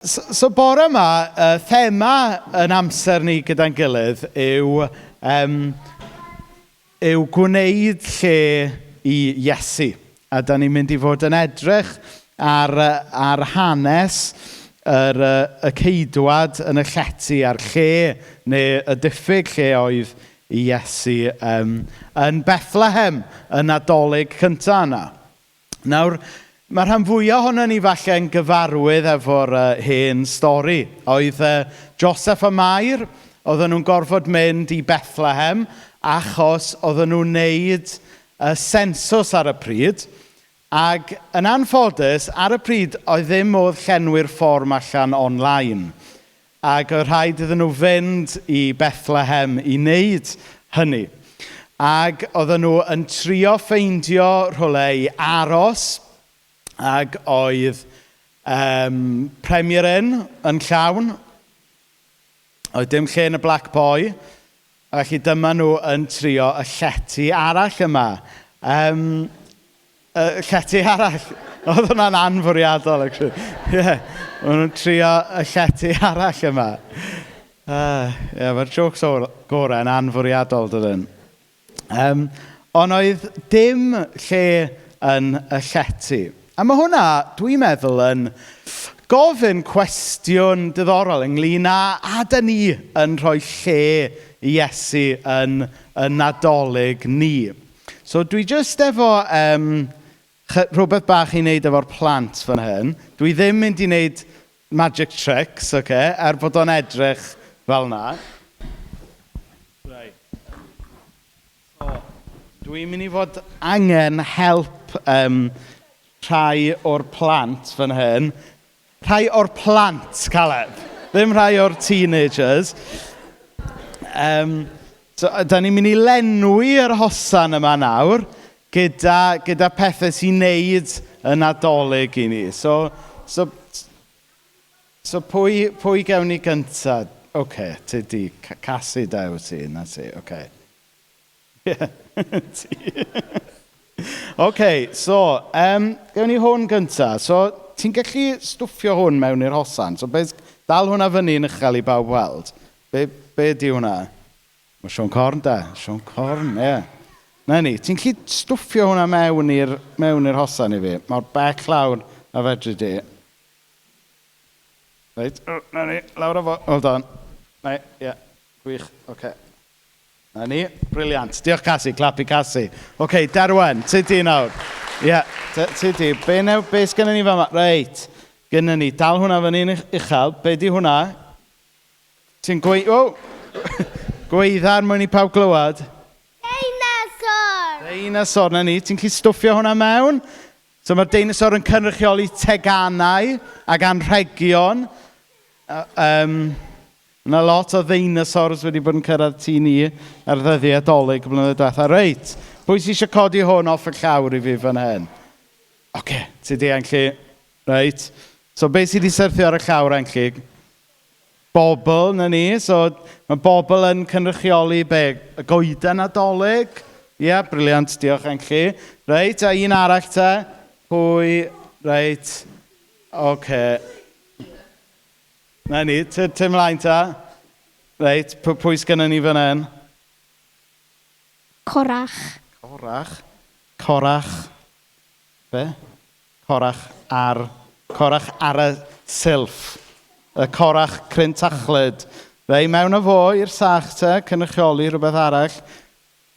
So bore yma, thema yn amser ni gyda'n gilydd yw gwneud lle i Iesu. A da ni'n mynd i fod yn edrych ar hanes y ceidwad yn y llety a'r lle, neu y diffyg lle oedd i Iesu yn Bethlehem, y Nadolig cyntaf yna. Nawr, mae rhan fwyaf ohono ni falle yn gyfarwydd efo'r hen stori. Oedd Joseph a Mair, oedden nhw'n gorfod mynd i Bethlehem achos oedden nhw'n neud y sensws ar y pryd. Ac yn anffodus, ar y pryd oedd ddim modd llenwi'r fform allan online. Ac oedd rhaid iddyn nhw fynd i Bethlehem i wneud hynny. Ac oedden nhw yn trio ffeindio rhywle i aros, ac oedd Premier Inn yn llawn. Oedd dim lle yn y Black Boy, felly dyma nhw yn trio y llety arall yma. Y llety arall. Oedd hwnna'n anfwriadol, actually. Ie, yeah. Maen nhw'n trio y llety arall yma. Yeah, mae'r jokes o'r gorau yn anfwriadol, dydyn. Ond oedd dim lle yn y llety. A mae hwnna, dwi'n meddwl, yn gofyn cwestiwn diddorol ynglyn â a dyn ni yn rhoi lle i Iesu yn y Nadolig ni. So dwi jyst efo rhywbeth bach i wneud efo'r plant fan hyn. Dwi ddim mynd i wneud magic tricks, okay, er bod o'n edrych fel na. Right. So, dwi'n mynd i fod angen help rhai o'r plant fan hyn. Rhai o'r plant, Caleb. Ddim rhai o'r teenagers. So, da ni'n mynd i lenwi yr hosan yma nawr gyda pethau sy'n neud y Nadolig i ni. So pwy gewn ni gynta? Oce, okay, ti di, Casu dew ti, na ti, oce. Okay. Ie, ti. Oce, so, gewn ni hwn gynta. So, ti'n gallu stwffio hwn mewn i'r hosan. So, beth, dal hwnna fyny yn uchel i bawb weld. Be di hwnna? Mae Siôn Corn da. Siôn Corn, ie. Yeah. Na ni, ti'n gallu stwffio hwnna mewn i'r hosan i fi. Mor bell lawr a fedri di. Reit, oh, na ni, lawr o fo. Hold on. Na, ie, yeah, gwych, oce. Okay. Na ni, brilliant. Diolch Casi, clap i Casi. Oce, okay, Derwen, ti di nawr. Ie, yeah, ti di. Be sgynnon ni fama? Reit, gynnon ni, dal hwnna fyny'n uchel. Be di hwnna? Ti'n gweud... Oh! Gweidda'r mwyn i pawb glywed. Dinosaur! Dinosaur, na ni. Ti'n gallu stwffio hwnna mewn? So mae'r dinosaur yn cynrychioli teganau ac anrhegion. Mae lot o ddinosaurs wedi bod yn cyrraedd tŷ ni ar ddyddiau Dolig y blynyddoedd diwetha. Reit, pwy sydd eisiau codi hwn off y llawr i fi fan hyn? Oce, okay, ti di Enlli. Reit. So beth sydd wedi syrthio ar y llawr, Enlli? Bobl, na ni. So mae bobl yn cynrychioli be? Y goeden Nadolig? Ie, yeah, brilliant, diolch Enlli. Reit, a un arall te? Pwy? Reit. Oce. Okay. Na ni, ty mlaen ta. Reit, pwy sgynnon ni fan hyn? Corach. Corach? Corach. Be? Corach ar y silff. Y corach cryn tachlyd. Rei, mewn o fo i'r sach te, cynrychioli rhywbeth arall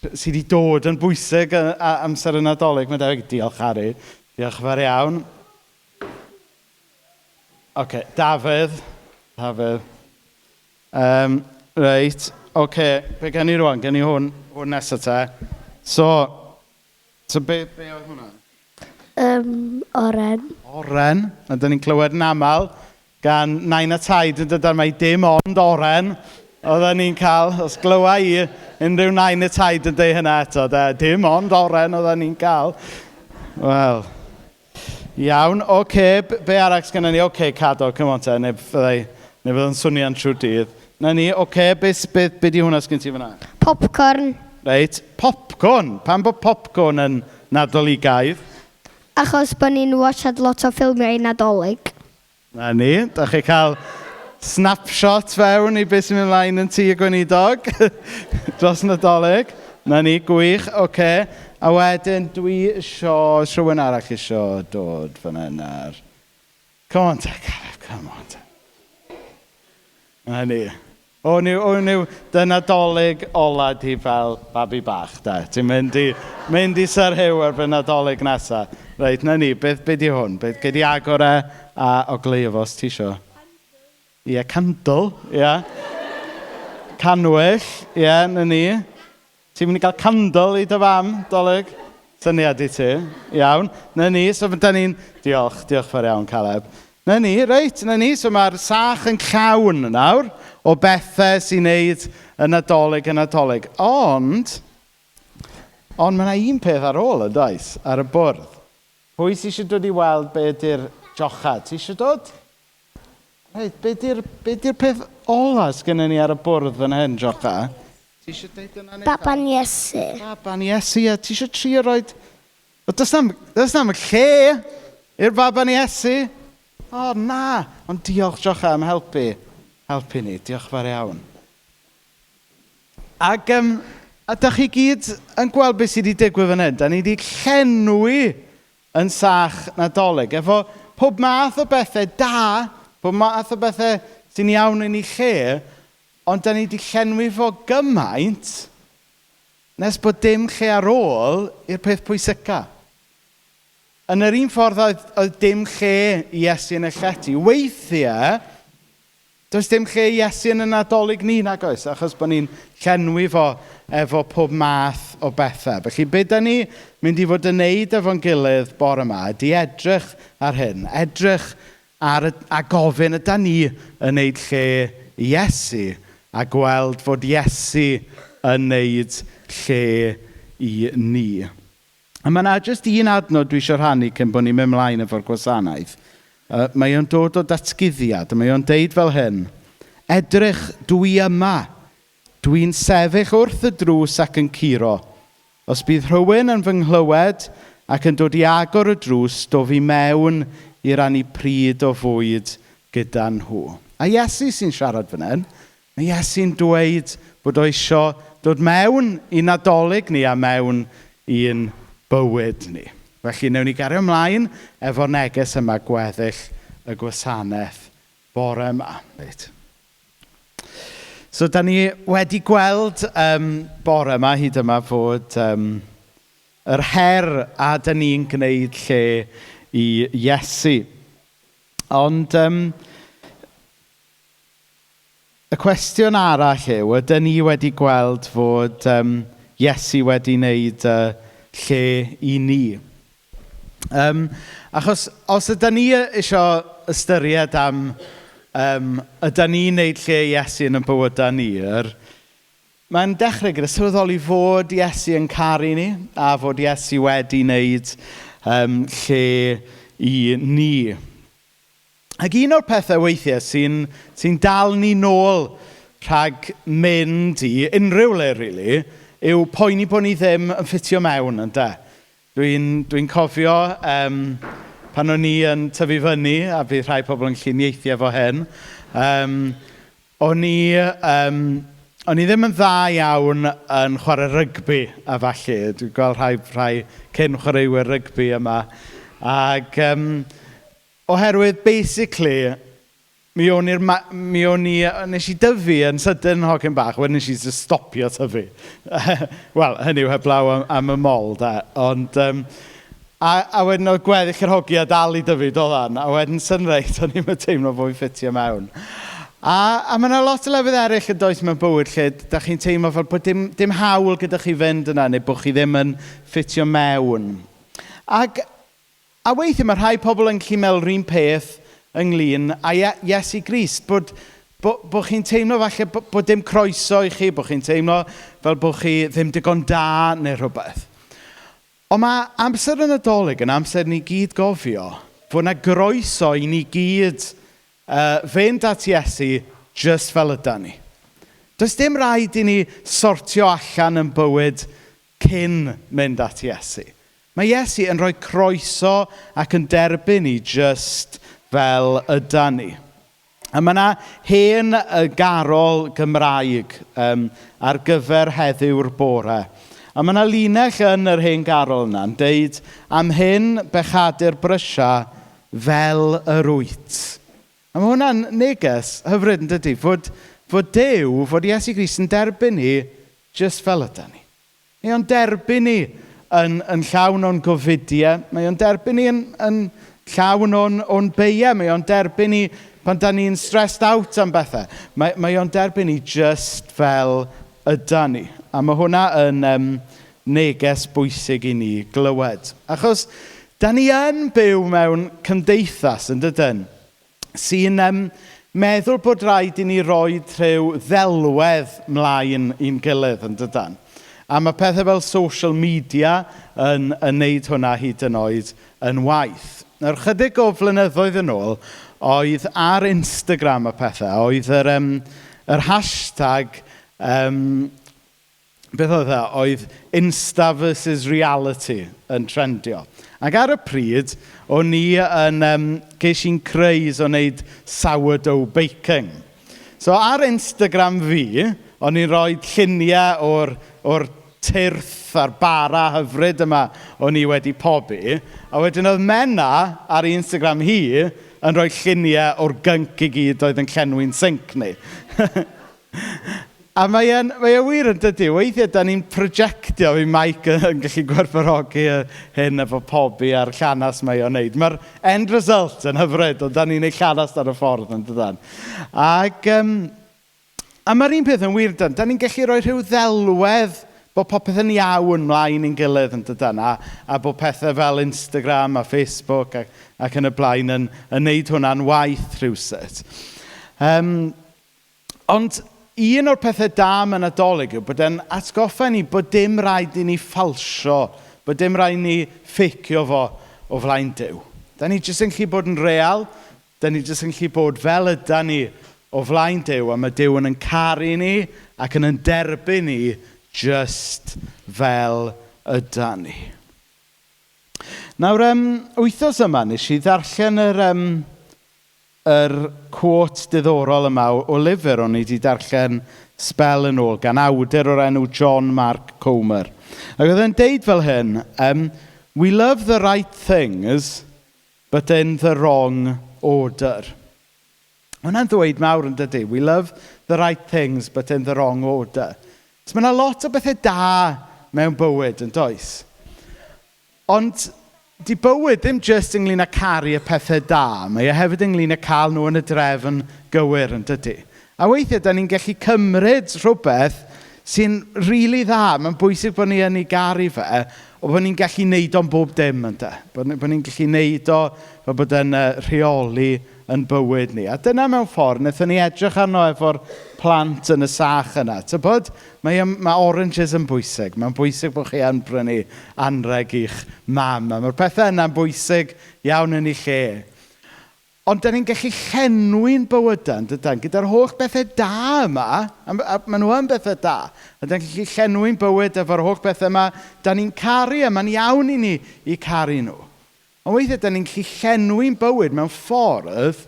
sydd wedi dod yn bwysig amser y Nadolig. Mae'n debyg, diolch Harry. Diolch yn fawr iawn. Oce, okay, Dafydd. Dafydd. Reit, oce, okay. Be gen i rwan? Gen i hwn nesaf te. So be oedd hwnna? Oren. Oren. A dyn ni'n clywed yn aml gan nain a taid yn dod ar mai dim ond oren oedden ni'n cael, os glywa i unrhyw nain a taid yn deud hynna eto, de, dim ond oren oedden ni'n cael. Wel, iawn, oce, okay, be arall sgynnon ni? Oce, okay, Cadog, come on te, neu fyddai'n swnio'n trwy'r dydd. Na ni, oce, okay, be di hwnna sgyn ti fyna? Popcorn. Reit, popcorn. Pam bod popcorn yn Nadoligaidd? Achos bod ni'n watchad lot o ffilmiau Nadolig. Na ni, da chi cael snapshot fewn i beth sy'n mynd ymlaen yn tŷ y gweinidog dros Nadolig. Na ni, gwych, oce. Okay. A wedyn dwi isio, rhywun arall isio dod fan hyn ar. Come on te, Caleb, come on te. Na ni. O niw, o niw, dy Nadolig ola di fel babi bach, de. Ti'n mynd i Sir Hugh erbyn Nadolig nesa. Reit, na ni, beth be di hwn? Beth, gei di agor e a ogleuo fo os ti isio? Ie, yeah, candle, ie. Yeah. Canwyll, ie, yeah, na ni. Ti'n mynd i gael candle i dy fam, Dolig? Syniad i ti. Iawn. Na ni, so da ni'n... Diolch, diolch fawr iawn, Caleb. Na ni, reit, na ni. So mae'r sach yn llawn nawr o bethau sy'n neud y Nadolig yn Nadolig. Ond mae yna un peth ar ôl yn does, ar y bwrdd. Pwy sy'n eisiau dod i weld be ydy'r jocha? Ti eisiau dod? Reit, be di'r be di'r peth ola sgynnon ni ar y bwrdd fan hyn, jocha? Ti eisiau deud yna neu Baban Iesu. Baban Iesu, ie. Ti eisiau trio roed... Does na'm, does na'm lle i'r baban Iesu. O, na. Ond diolch, Jocha, am helpu. Helpu ni. Diolch fawr iawn. Ac a dach chi gyd yn gweld beth sydd wedi digwydd fan hyn. Da ni wedi llenwi yn sach Nadolig efo pob math o bethau da, pob math o bethau sy'n iawn yn ei lle, ond da ni wedi llenwi fo gymaint nes bod dim lle ar ôl i'r peth pwysica. Yn yr un ffordd oedd dim lle i Iesu yn y llety. Weithiau, does dim lle i Iesu yn y Nadolig ni, nag oes, achos bod ni'n llenwi fo efo pob math o bethau. Felly, be da ni mynd i fod yn neud efo'n gilydd bore yma ydy edrych ar hyn, edrych ar y, a gofyn yda ni yn neud lle i Iesu a gweld fod Iesu yn neud lle i ni. A mae yna jyst un adnod dwi eisiau rhannu cyn bod ni'n mynd mlaen efo'r gwasanaeth. Mae o'n dod o datguddiad, a mae o'n deud fel hyn. Edrych, dwi yma. Dwi'n sefyll wrth y drws ac yn curo. Os bydd rhywun yn fy nghlywed ac yn dod i agor y drws, dof i mewn i rannu pryd o fwyd gyda nhw. A Iesu sy'n siarad fan hyn. Mae Iesu'n dweud bod o isio dod mewn i Nadolig ni a mewn i'n bywyd ni. Felly, wnawn ni gario ymlaen efo'r neges yma gweddill y gwasanaeth bore yma. Reit. So, da ni wedi gweld bore yma, hyd yma, fod yr her a da ni'n gwneud lle i Iesu. Ond y cwestiwn arall yw, ydyn ni wedi gweld fod Iesu wedi wneud lle i ni? Achos os ydyn ni eisiau ystyried am ydyn ni'n wneud lle Iesu yn y bywydau ni, mae'n dechrau gyda sylweddoli fod Iesu yn caru ni a fod Iesu wedi wneud lle i ni. Ac un o'r pethau weithiau sy'n dal ni nôl rhag mynd i unrhyw le, really, yw poeni bod ni ddim yn ffitio mewn, ynde? Dwi'n cofio pan o'n i yn tyfu fyny, a bydd rhai pobl yn lluniaethu efo hyn, o'n i ddim yn dda iawn yn chwarae rygbi, a falle. Dwi'n gweld rhai cyn chwaraewyr rygbi yma. Ac oherwydd, basically, nes i dyfu yn sydyn hogyn bach, wedyn nes i just stopio tyfu. Wel, hynny yw heblaw am y mol, de. Ond, a wedyn oedd gweddill yr hogia dal i dyfu, doeddan. A wedyn sy'n reit, o'n i'm yn teimlo fwy ffitio mewn. A mae yna lot o lefydd eraill yn does mewn bywyd lle da chi'n teimlo fel bod dim hawl gyda chi fynd yna, neu bod chi ddim yn ffitio mewn. Ac a weithiau mae rhai pobl yn gallu meddwl yr un peth ynglyn â Iesu Grist, bod chi'n teimlo falle bod dim croeso i chi, bod chi'n teimlo fel bod chi ddim digon da neu rhywbeth. Ond mae amser y Nadolig yn amser ni gyd gofio fod yna groeso i ni gyd fynd at Iesu jyst fel ydan ni. Does dim rhaid i ni sortio allan yn bywyd cyn mynd at Iesu. Mae Iesu yn rhoi croeso ac yn derbyn ni jyst fel yda ni. A mae yna hen garol Gymraeg ar gyfer heddiw'r bore. A mae yna linell yn yr hen garol yna yn deud, am hyn bechadur brysia fel yr wyt. A mae hwnna'n neges hyfryd yn dydy, fod Duw, fod Iesu Grist yn derbyn ni jyst fel yda ni. Mae o'n derbyn ni yn llawn o'n gofidiau, mae o'n derbyn ni yn llawn o'n beiau, mae o'n derbyn ni pan da ni'n stressed out am bethau. Mae o'n derbyn ni jyst fel yda ni. A mae hwnna yn neges bwysig i ni glywed. Achos da ni yn byw mewn cymdeithas, yn dydyn, sy'n meddwl bod rhaid i ni roi rhyw ddelwedd mlaen i'n gilydd, yn dydyn. A mae pethau fel social media yn neud hwnna hyd yn oed yn waith. Nawr, chydig o flynyddoedd yn ôl, oedd ar Instagram a pethau, oedd yr hashtag, beth oedd e? Oedd Insta versus reality yn trendio. Ac ar y pryd, o'n i yn, ges i'n craze o wneud sourdough baking. So ar Instagram fi, o'n i'n rhoi lluniau o'r tyrth a'r bara hyfryd yma o'n i wedi pobi. A wedyn oedd Menna ar Instagram hi yn rhoi lluniau o'r gync i gyd oedd yn llenwi'n sinc ni. A mae e'n wir yn dydy, weithiau da ni'n projectio, fi Mike yn gallu gwerthfawrogi hyn efo pobi a'r llanas mae o'n neud. Mae'r end result yn hyfryd, ond da ni'n neud llanas ar y ffordd yn dydan. A mae'r un peth yn wir, da ni'n gallu rhoi rhyw ddelwedd bod popeth yn iawn mlaen i'n gilydd yn dydan, a bod pethau fel Instagram a Facebook ac yn y blaen yn neud hwnna'n waith rhywsut. Ond un o'r pethau da am y Nadolig yw bod e'n atgoffa ni bod dim rhaid i ni ffalsio, bod dim rhaid i ni ffeicio fo o flaen Duw. Da ni jyst yn gallu bod yn real, da ni jyst yn gallu bod fel yda ni o flaen Duw, a mae Duw yn caru ni ac yn derbyn ni jyst fel yda ni. Nawr, wythnos yma, nes i ddarllen yr quote diddorol yma o lyfr o'n i wedi darllen sbel yn ôl gan awdur o'r enw John Mark Comer. Ac oedd e'n deud fel hyn, "We love the right things, but in the wrong order." Hwna'n ddweud mawr yn dydy. We love the right things, but in the wrong order. So mae yna lot o bethau da mewn bywyd, yn does? Ond di bywyd ddim jyst ynglyn â caru y pethau da, mae e hefyd ynglyn â cael nhw yn y drefn gywir, yn dydy. A weithiau, da ni'n gallu cymryd rhywbeth sy'n rili dda. Mae'n bwysig bod ni yn ei garu fe, o bod ni'n gallu neud o'n bob dim, ynde. Bod ni'n gallu neud o fel bod yn rheoli yn bywyd ni. A dyna mewn ffordd, wnaethon ni edrych arno efo'r plant yn y sach yna. Tybod, mae oranges yn bwysig. Mae'n bwysig bod chi yn brynu anreg i'ch mam. A mae'r pethau yna'n bwysig iawn yn ei lle. Ond da ni'n gallu llenwi'n bywydau, yn dydan, gyda'r holl bethau da yma, a maen nhw yn bethau da, a da ni'n gallu llenwi'n bywyd efo'r holl bethau yma, da ni'n caru, a mae'n iawn i ni i caru nhw. Ond weithiau, da ni'n gallu llenwi'n bywyd mewn ffordd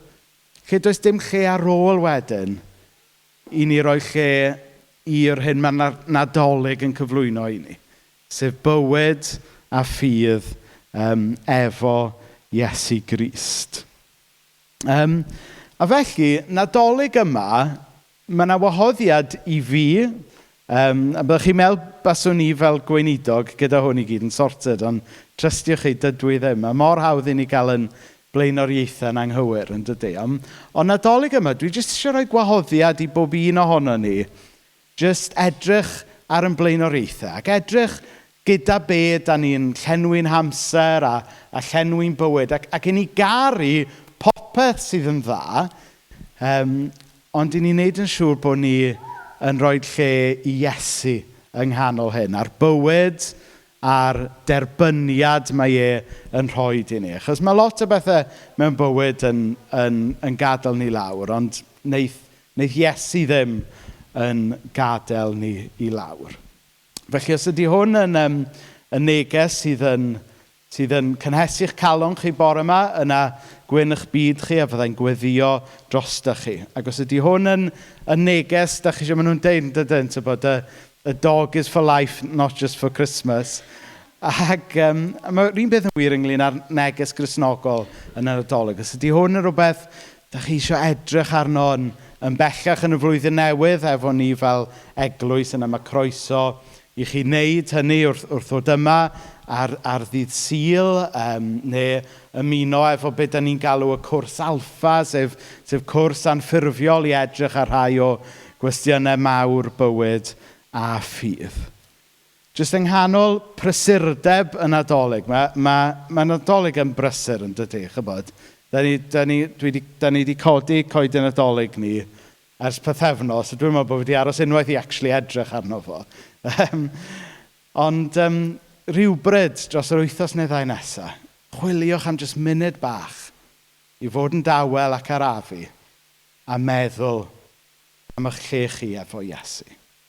lle does dim lle ar ôl wedyn i ni roi lle i'r hyn mae Nadolig yn cyflwyno i ni. Sef bywyd a ffydd efo Iesu Grist. A felly, Nadolig yma, mae yna wahoddiad i fi, a byddwch chi'n meddwl baswn i fel gweinidog gyda hwn i gyd yn sorted, ond trystiwch chi, dydw i ddim. Mae mor hawdd i ni gael yn blaenoriaethau yn anghywir, yn dydy. Ond Nadolig yma, dwi jyst eisiau rhoi gwahoddiad i bob un ohono ni, jyst edrych ar yn blaenoriaethau, ac edrych gyda be da ni'n llenwi'n hamser a llenwi'n bywyd, ac i ni garu popeth sydd yn dda, ond i ni wneud yn siŵr bod ni yn rhoi lle i Iesu yng nghanol hyn, a'r bywyd a'r derbyniad mae e yn rhoi i ni. Achos mae lot o bethau mewn bywyd yn gadael ni lawr, ond wneith Iesu ddim yn gadael ni i lawr. Felly os ydy hwn yn neges sydd yn cynhesu'ch calon chi bore yma, yna gwyn eich byd chi a fyddai'n gweddio drostoch chi. Ac os ydy hwn yn neges, da chi eisiau, maen nhw'n deud, dydyn, bod y dog is for life, not just for Christmas. Ac mae'r un beth yn wir ynglyn â'r neges Gristnogol yn yr Nadolig. Os ydy hwn yn rhywbeth da chi eisiau edrych arno yn bellach yn y flwyddyn newydd efo ni fel eglwys, yna mae croeso i chi wneud hynny wrth ddod yma ar ddydd Sul, neu ymuno efo beth da ni'n galw y cwrs alffa, sef cwrs anffurfiol i edrych ar rhai o gwestiynau mawr bywyd a ffydd. Jyst yng nghanol prysurdeb y Nadolig, mae Nadolig yn brysur yn dydy, chybod? Da ni di codi coeden Nadolig ni ers pythefnos, a dwi'n meddwl bod fi wedi aros unwaith i actually edrych arno fo. Ond rhywbryd dros yr wythnos neu ddau nesaf, chwiliwch am jyst munud bach i fod yn dawel ac arafu a meddwl am eich lle chi efo Iesu.